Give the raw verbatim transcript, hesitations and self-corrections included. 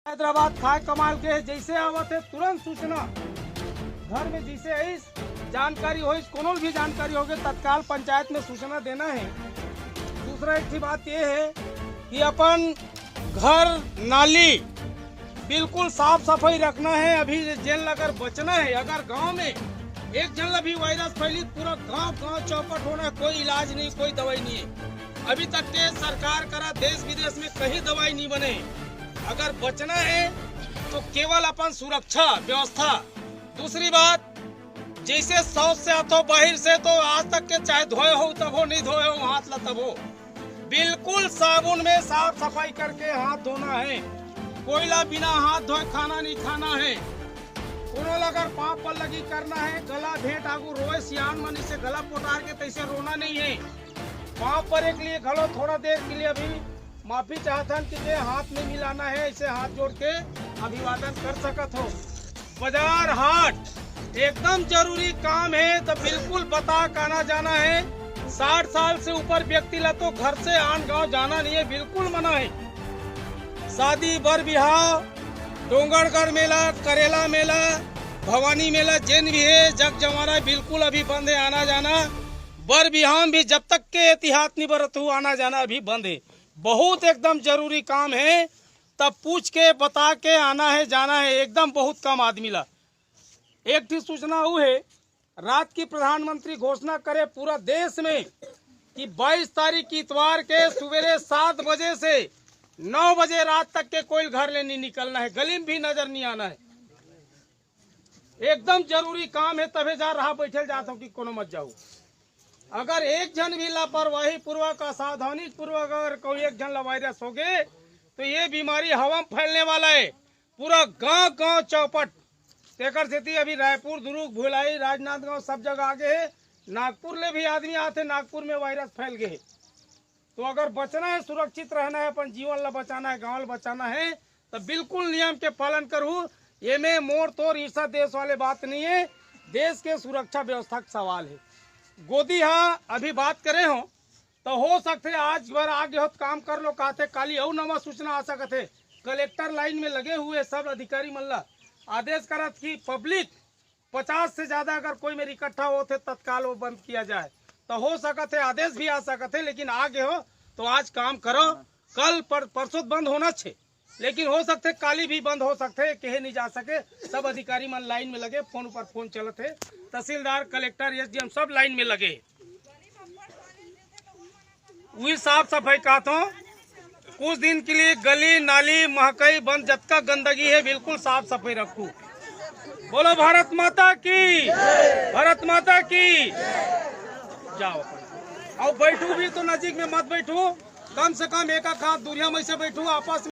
हैदराबाद खाए कमाल के हे, जैसे आवत हे तुरंत सूचना घर में जैसे आइस, जानकारी होइस, कोनो भी जानकारी होगे तत्काल पंचायत में सूचना देना हे। दूसरा एक ठे बात ये हे कि अपन घर नाली बिल्कुल साफ सफाई रखना हे। अभी जेन ला अगर बचना हे, अगर गांव में एक झन ला भी वायरस फैली, पूरा गांव गांव चौपट होना हे, कोई इलाज नहीं, कोई दवाई नहीं हे। अभी तक के सरकार करा देश विदेश में कहीं दवाई नहीं बने। अगर बचना हे तो केवल अपन सुरक्षा व्यवस्था। दूसरी बात, जैसे शौच से आथो बाहिर से, तो आज तक के चाहे धोए हो तभो, नहीं धोए हो हाथ ला तभो, बिल्कुल साबुन में साफ सफाई करके हाथ धोना हे। कोई ला बिना हाथ धोए खाना नहीं खाना हे। कोनो ला अगर पाँव पर लगी करना हे, गला भेंट आगू रोए सियान मन, इसे गला पोटार के तैसे रोना नहीं हे। पाँव परे के लिए घलो थोड़ा देर के लिए अभी माफी चाहथन कि ये हाथ नहीं मिलाना हे, इसे हाथ जोड़ के अभिवादन कर सकत हो। बाजार हाट एकदम जरूरी काम हे, तो बिल्कुल बता के आना जाना हे। साठ साल से ऊपर व्यक्ति ला तो घर से आन गांव जाना नहीं हे, बिल्कुल मना हे। शादी, बर बिहाव, डोंगरगढ़ मेला, करेला मेला, भवानी मेला, जेन भी हे, जग जंवारा बिल्कुल अभी बंद हे आना जाना। बर बिहाव भी जब तक के एहतियात नहीं बरत हो, आना जाना अभी बंद हे। बहुत एकदम जरूरी काम हे, तब पूछ के बता के आना हे जाना हे। एकदम बहुत कम आदमी ला। एक ठे सूचना अउ हे, रात की प्रधानमंत्री घोषणा करे पूरा देश में कि बाईस तारीख की इतवार के सुबेरे सात बजे से नौ बजे रात तक के कोई घर ले नहीं निकलना हे, गली में भी नजर नहीं आना हे। एकदम जरूरी काम हे, तभे जा रहा बैठल जात हो कि कोनो मत जाओ। अगर एक झन भी लापरवाही पूर्वक, असावधानी पूर्वक अगर कोई एक झन ला वायरस होगे, तो ये बीमारी हवा में फैलने वाला हे। पूरा गांव गांव चौपट। तेकर सेती अभी रायपुर, दुर्ग, भिलाई, राजनांदगांव सब जगह आगे हे। नागपुर ले भी आदमी आथे, नागपुर में वायरस फैल गए हे। तो अगर बचना हे, सुरक्षित रहना हे, अपन जीवन ला बचाना हे, गांव ला बचाना हे, तो बिल्कुल नियम के पालन करहू। एमे मोर तोर ईर्षा देश वाले बात नहीं हे, देश के सुरक्षा व्यवस्था के सवाल हे। गोदी हा अभी बात करे हो, तो हो सकथे आज बर आगे हो तो काम कर लो, कहथे काली अउ नवा सूचना आ सकत हे। कलेक्टर लाइन में लगे हुए सब अधिकारी मन ला आदेश करत कि पब्लिक पचास से ज्यादा अगर कोई मेर इकट्ठा होत हे, तत्काल वो बंद किया जाए। तो हो सकत हे आदेश भी आ सकत हे, लेकिन आगे हो तो आज काम करो। कल पर, परसों बंद होना छे, लेकिन हो सकथे काली भी बंद हो सकथे, कहे नहीं जा सके। सब अधिकारी मन लाइन में लगे, फोन पर फोन चलत हे, तहसीलदार, कलेक्टर, एसडीएम सब लाइन में लगे। वही साफ सफाई कहत हो, कुछ दिन के लिए गली नाली महकई बंद, जतका गंदगी हे बिल्कुल साफ सफाई रखू। बोलो भारत माता की, भारत माता की। जाओ अपन। अउ बैठू भी तो नजीक में मत बैठू, कम से कम एक आध हाथ दूरिया में से बैठू आपस में।